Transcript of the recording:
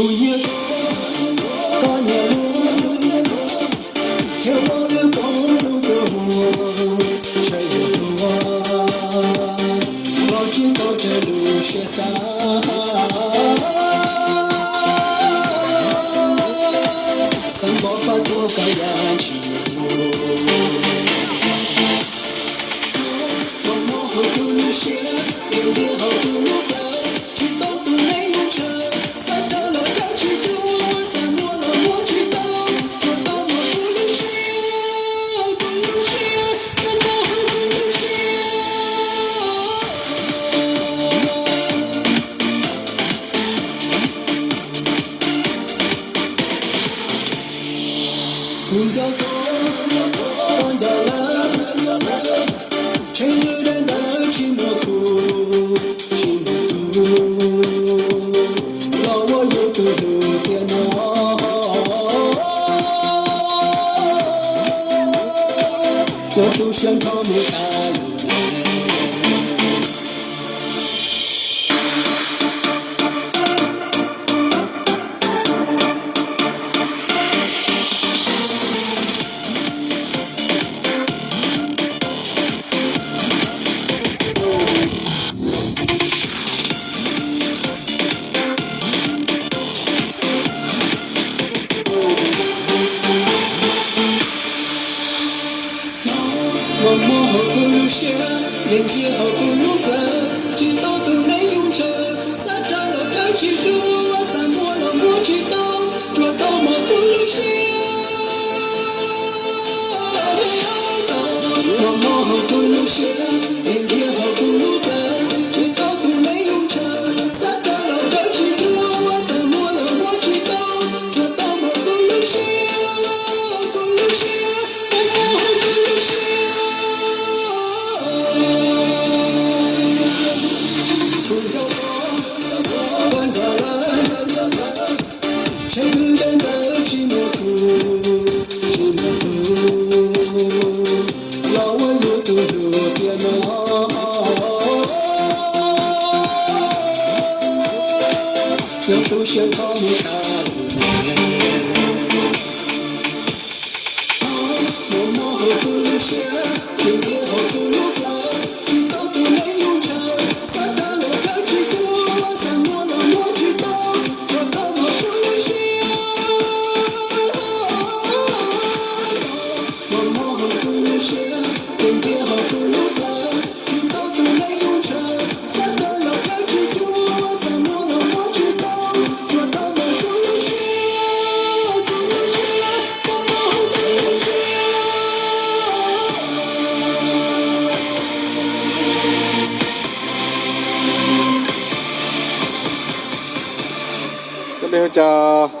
Kuv nyiam koj, koj nyiam luag, thiab ua lwm poob rau kuv, ntshe yuav tuag, los tsis tau raws lub siab xav. Xav npov faj tuag koj yam tsis mus. Los mob hauv kuv lub siab, tiag tiag hauv kuv lub plawv, tsis tau tus neeg zoo ntshaw, xav raws los raws tsis cuag, xav muab los muab tsis tau, tsuas tau mos kuv lub siab, kuv lub siab, los mob hauv kuv lub siab. Kuv nco koj, koj nco lawm, ntshe lub dab ntawd tsis muaj khub, tsis muaj khub, los ua yus tus hlub tiag no. Kuv tu siab nrho mus tas lawm. Los mob hauv kuv lub siab, nkees kiag hauv kuv lub plawv, tsis tau tus neeg zoo ntshaw, xav raws los raws tsis cuag, xav muab los muab tsis tau, tsuas tau mos kuv lub siab. Los mob hauv kuv lub siab, nkees kiag hauv kuv lub plawv, tsis tau tus neeg zoo ntshaw, xav raws los raws tsis cuag, xav muab los muab tsis tau, tsuas tau mos kuv lub siab, kuv lub siab, kuv mob hauv kuv lub siab. Kuv nco koj, koj nco lawm, ntshe lub dab ntawd tsis muaj khub, tsis muaj khub, los ua yus tus hlub tiag no. Kuv tu siab nrho mus tas lawm. Los mob hauv kuv lub siab, nkees kiag hauv kuv lub plawv, tsis tau tus neeg zoo ntshaw, xav raws los raws tsis cuag, xav muab los muab tsis tau, tsuas tau mos kuv lub siab. Los mob hauv kuv lub siab, nkees kiag hauv kuv lub plawv, tsis tau tus neeg zoo ntshaw, xav raws los raws tsis cuag, xav muab los muab tsis tau, tsuas tau mos kuv lub siab, kuv lub siab, los mob hauv kuv lub siab. Cov dej hu cas